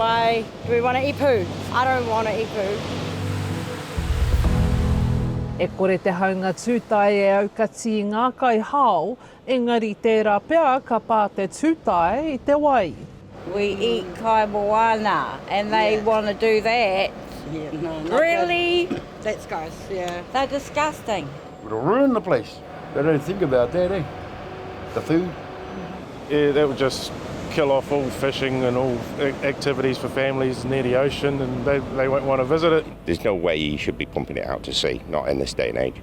Why do we want to eat poo? I don't want to eat poo. E kore te haunga tūtae e aukati i ngā kai hao, engari tērā pea ka pā te tūtae i te wai. We eat kai moana and they want to do that. Yeah, no, not Really? Good. That's gross, yeah. They're disgusting. It'll ruin the place. They don't think about that, eh? The food. Yeah, that would just kill off all fishing and all activities for families near the ocean and they, they won't want to visit it. There's no way you should be pumping it out to sea, not in this day and age.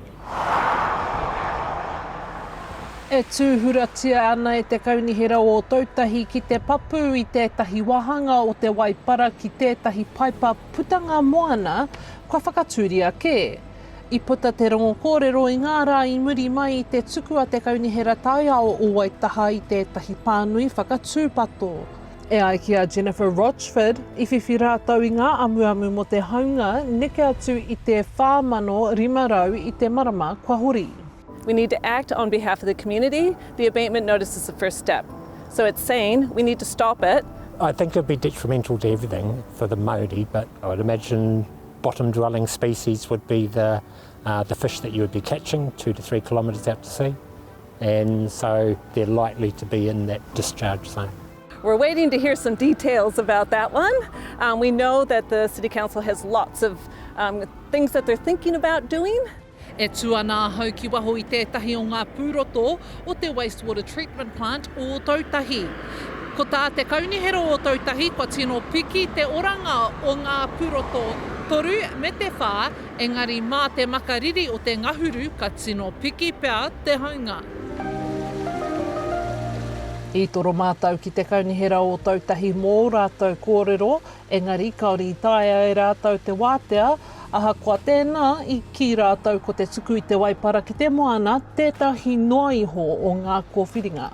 E tūhuratia ana e te Kaunihera o Ōtautahi ki te papu i tētahi wāhanga o te waipara ki tētahi paipa putanga moana kua whakatūria kē. I puta te rongo kōrero i ngā rā i muri mai i te tuku a te Kaunihera Taiao o Waitaha i tētahi pānui whakatūpato. E ai ki a Jennifer Rochford, i whiwhi rātou i ngā amuamu mō te haunga neke atu i te 4,500 i te marama kua hori. We need to act on behalf of the community. The abatement notice is the first step. So it's saying we need to stop it. I think it'd be detrimental to everything for the Māori, but I would imagine bottom dwelling species would be the, uh, the fish that you would be catching two to three kilometres out to sea. And so they're likely to be in that discharge zone. We're waiting to hear some details about that one. Um, we know that the City Council has lots of um, things that they're thinking about doing. E tū ana ahau ki waho i tētahi o ngā pūroto o te Wastewater Treatment Plant o Ōtautahi. Ko tā te Kaunihera o Ōtautahi kua tino piki te oranga o ngā pūroto toru me te whā, engari mā te makariri o te ngahuru ka tino piki pea te haunga. I toro mātou ki te Kaunihera o Ōtautahi mō ō rātou kōrero, engari kāore i taea e rātou te wātea, ahakoa tēnā, i kī rātou ko te tuku i te waipara ki te moana tētahi noa iho o ngā kōwhiringa.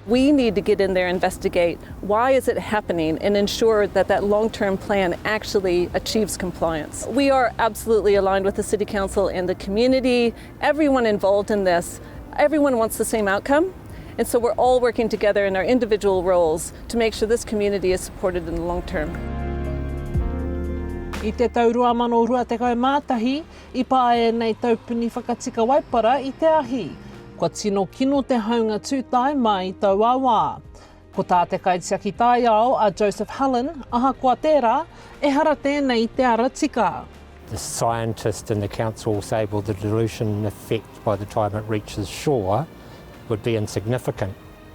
We need to get in there, investigate why is it happening and ensure that that long-term plan actually achieves compliance. We are absolutely aligned with the City Council and the community, everyone involved in this, everyone wants the same outcome. And so we're all working together in our individual roles to make sure this community is supported in the long term. I te tau 2021, i pā ēnei taupuni whakatika waipara i te ahi. Kua tino kino te haunga tūtae mai i taua wā. Ko tā te kaitiaki taiao a Joseph Hallen, ahakoa tērā, ehara tēnei i te ara tika. The scientist in the council say, well, the dilution effect by the time it reaches shore would be insignificant.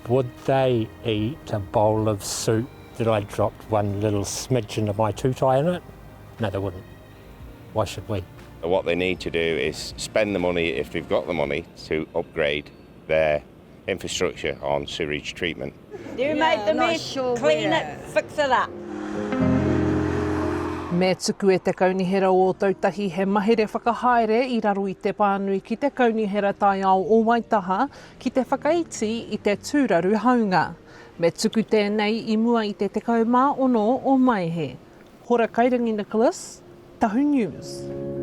Would they eat a bowl of soup that I dropped one little smidgen of my tūtai in it? No, they wouldn't. Why should we? What they need to do is spend the money, if they've got the money, to upgrade their infrastructure on sewage treatment. You made the mess, sure clean it, fix it up. Me tuku e te Kaunihera o Ōtautahi he mahere whakahaere i raro i te pānui ki te Kaunihera Taiao o Waitaha ki te whakaiti i te tūraru haunga. Me tuku tēnei i mua i te 16 o Maehe. Hora Kairangi Nicholas, Tahu News.